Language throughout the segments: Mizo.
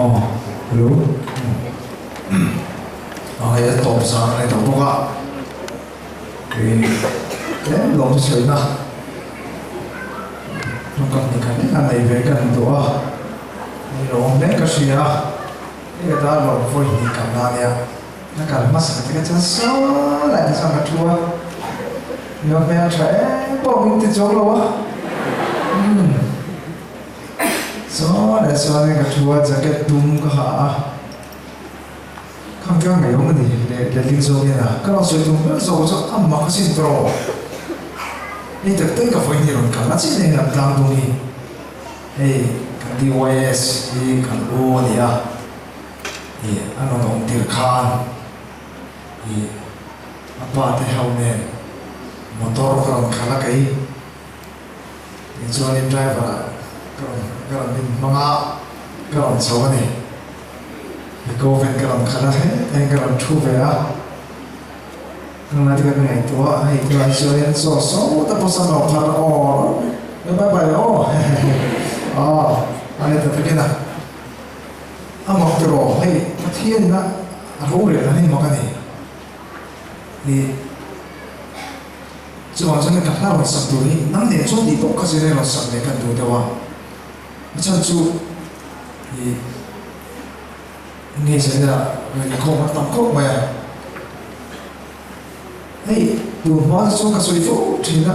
Aw hello Aw hei a tawp zan a ni tawh bawk a ih tlem lawm chu chhuihna tawngkam ni khat lek a nei ve ka han duh a ni lawm hle ka hria hei ka tan lawm vawi hnih kal na ania ka kal hmasa te kha chuan saw lai te chuan ka thu a ni awm hmel tha em pawh min ti chuang lo a umm. Saw leh chuanin ka thu a, jacket dum ka ha a, khang tlang mai awm a ni leh letling zawk hian a, ka rawn sawi tum ber zawk chu a mak asin tawh. Hei tak tak ka vawiin hi rawn kal a chin hian an tlang dum hi, hei kan DYS hi kan u a ni a, ih a rawn awm tir khan ih a pa te ho nen motor ka rawn khalh a kei. Tichuanin driver ah ka rawn ka rawn in hmang a, ka rawn chho a ni. Ecovan ka rawn khalh a, hetah hian ka rawn thu ve a. Ka ngaihtuah ka ngaihtuah a, hei tunah chuanin chaw saw ta pawh sawn lo phar aw bye bye aw aw a ni ta takin a. A mak tiraw hei Pathian in a rorel a ni mak a ni. Ih. Chuvang chuan ka hla rawn sak tur hi nang nen chuan tih pawh ka zir e rawn sak leh kan duh deuh a, a chhan chu ih nge zirna rawn inkhawm a tam khawp mai a, hei tun hma te chuan ka sawi fo thin a,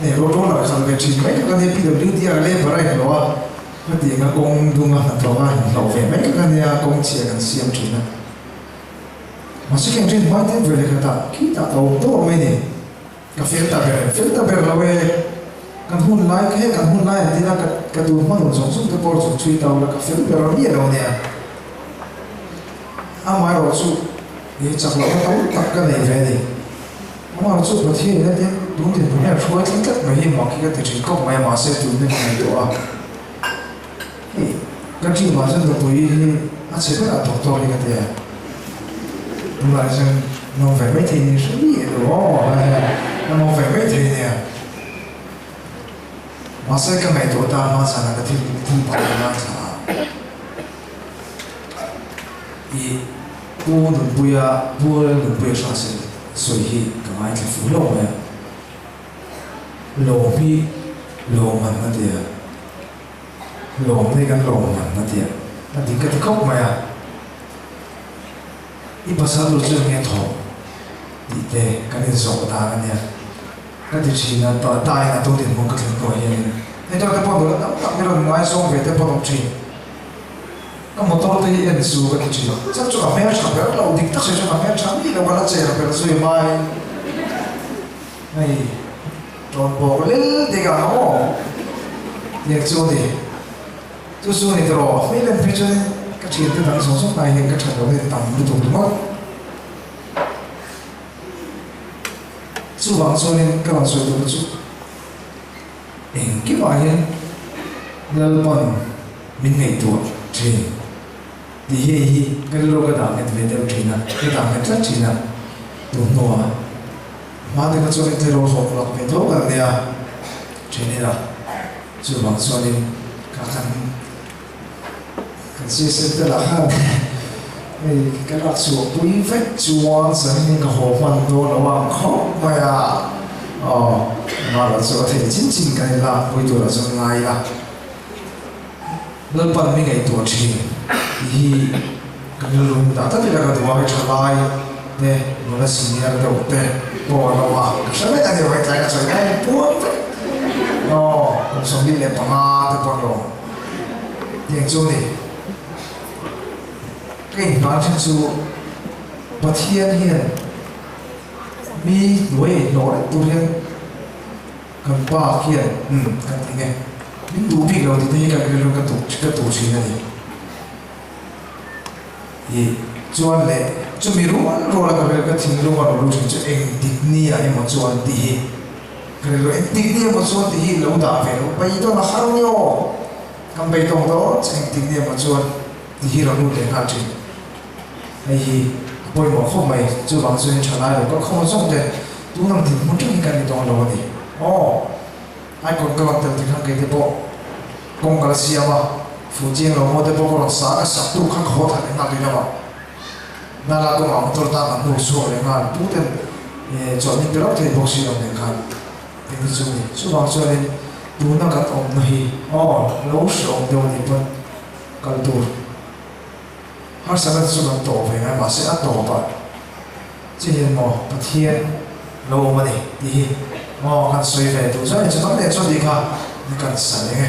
hei road roller khalh ve thin mai kha ka nia PWD a labour a inhlawh a, hetiang a kawng dung a hnathawk a inhlawh ve mai kha ka nia kawng chhia kan siam thin a. Mahse keng ṭhen hmai deuh ve leh kha tah khi tah ka awm tawh mai ni. Ka fel ta ber em? Fel ta ber lo e. Kan hun lai kha he kan hun lai an ti la, ka ka tun hma nun zawng zawng te pawh chu chhui tau la ka fel ber miah lo nia. Amaherawh chu i chak lohna tam tak ka nei ve a ni. Amaherawh chu Pathian in a tia tun dinhmun hian hruai thleng tlat mai hi mak hi ka ti ṭhin khawp mai a, mahse tun hi ka ngaihtuah a. Hei ka team ah chuan nupui hi a chhe ber a doctor hi ka ti a, tunah hi chuan nawm ve mai thei ni hre mi elo aw ka nawm ve mai thei nia. Mahse ka ngaihtuah ta hma chhan ah ka thil thil pakhat a thla a, i Pu Nunpuia Pu Nunpuia hra se sawi hi ka ngaithla fu hlauh mai a. Lawm hi lawm man a tia, lawm hi kan lawm man a tia, a dik ka ti khawp mai a. I pasal tur chu enge thawh tih te kan inzawh dan a nia. Ka ti thin a, ta tain a tun dinhmun ka thlen hnuah hianin hei chuan te pawh nula tam tak hi rawn ngaizawng ve te pawh an awm thin. Ka motor te hi en chu ka ti thin, chak chu ka hmeltha ber lo, dik tak sawi chuan ka hmeltha mi lo ka la cher ber zui mai. Hei tawn bawk lel dik ang aw tiang chu a ni. Chu chu a ni tawh hmel en phei chuan ka thiante dang zawng zawng hmai hian ka that loh hi tam lutuk ringawt. Chuvang chuanin ka rawn sawi duhna chu engkimah hian Lalpan min ngaihtuah thin tih hei hi ka rilru ka dah nghet ve deuh thin a, ka dah nghet tlat thin a tun hnuah. Hma te kha chuan in tleirawl hawk lak ve tho kan nia then ila chuvang chuanin ka kan kan CSM te lah khan hei ka lak chhuah pui vek chuan zanin ka haw hman dawn lo ang khawp mai a aw engah lah chu a thei chin chin kan in lak pui tur ah chuan ngai ila Lalpan mi ngaihtuah thin tih hi kan rilru in dah tlat ila ka duh a, hei tha lai te nula senior deuh te pawh an awm a, ka hre vek a ni hei tlai ka sawi ngai in puang vek aw kum 25 te pawh an lo awm tiang chu a ni. Ka inhman thin chu Pathian hian mi hnuai inhlawh reng tur hian Kan pa khian umm kan ti nge, min duh bik lo tih te hi kan rilru ka tuh ka tuh thin a ni. Ih chuan leh chumi rual rual a ka rilru ka thinlung a rawn lut thin chu eng dik ni ah emaw chuan tih hi ka rilru eng dik ni emaw chuan tih hi lo dah ve lo beidawng a har ni aw, kan beidawng dawn che eng dik ni emaw chuan tih hi rawn lut leh nghal thin. Hei hi a pawimawh khawp mai, chuvang chuan tha lai lo ka khaw zawk te tun ang dinhmun teuh hi kan ni dawn lo a ni. Aw, Icon ka rawn tel ti khan kei te pawh kawng ka la siam a. Fuh chiang lo maw te pawh ka rawn sa a, ka sak tu kha ka haw thla leh nghal tih lamah nala kawngah motor tan an hnuk chhuak leh nghal pu ten chawlh min pe rauh thei bawk si lo nen khan eng hi chu a ni. Chuvang chuanin tuna kan awmna hi aw lo hreawm deuh a nih pawn kal tur harsatna te chu kan tawh ve ngai mahse a tawpah chi hian maw Pathian lo awm a ni tih hi aw kan sawi ve duh chuan chu tam leh chuan tih kha kan sa leng e.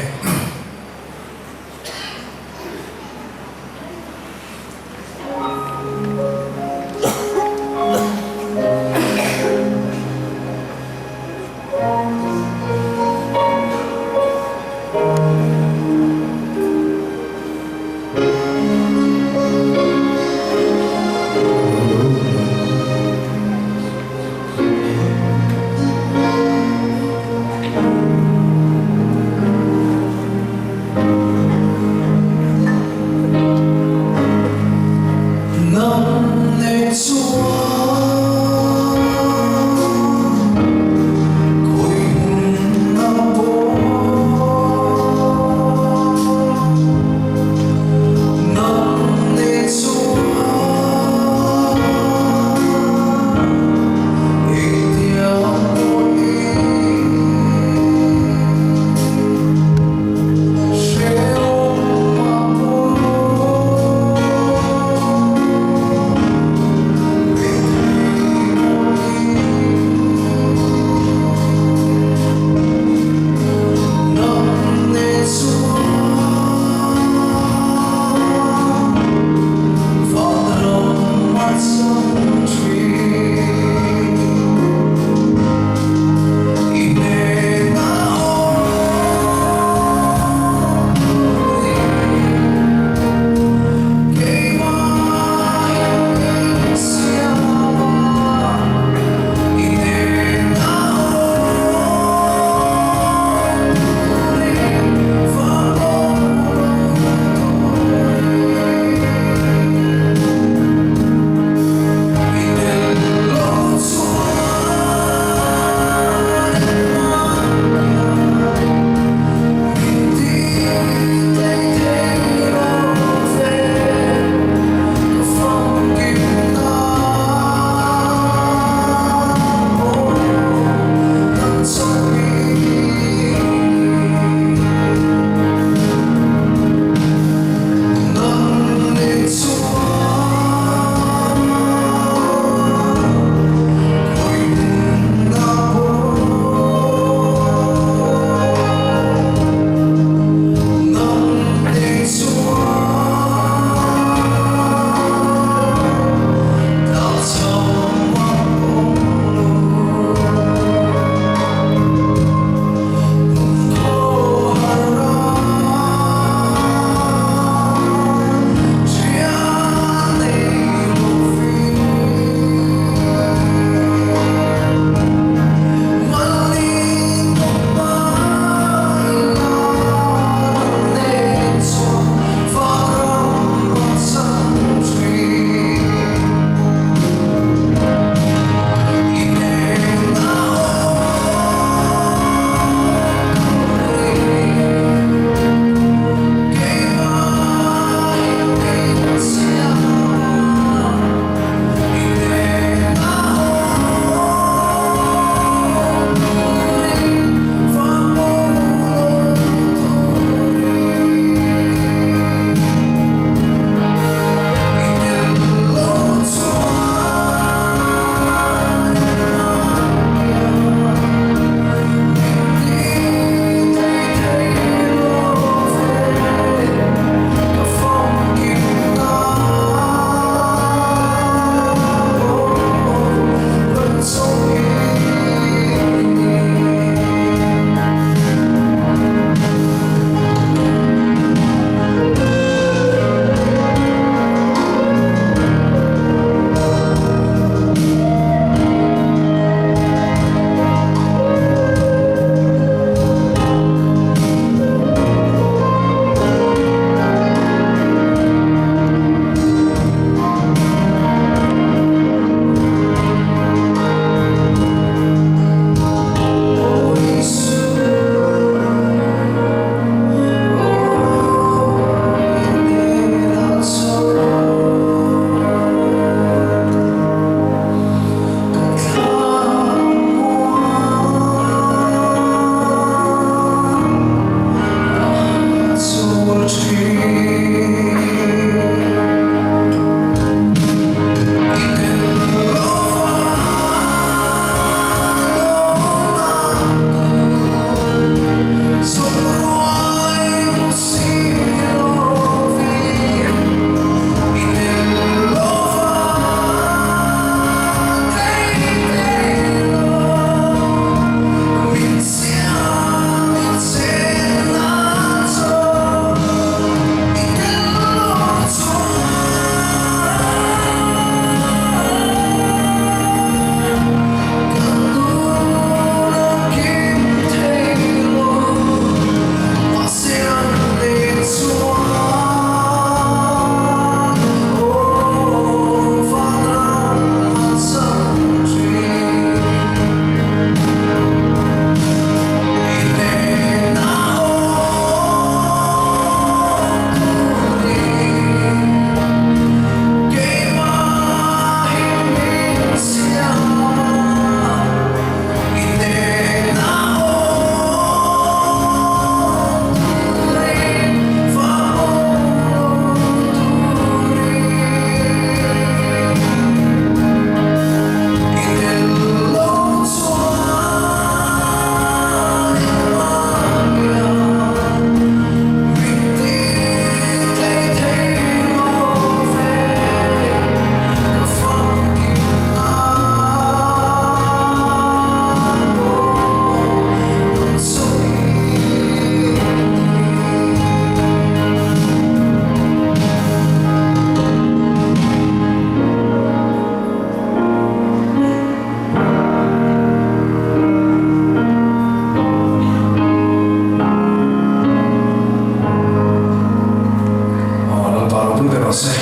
rawh se.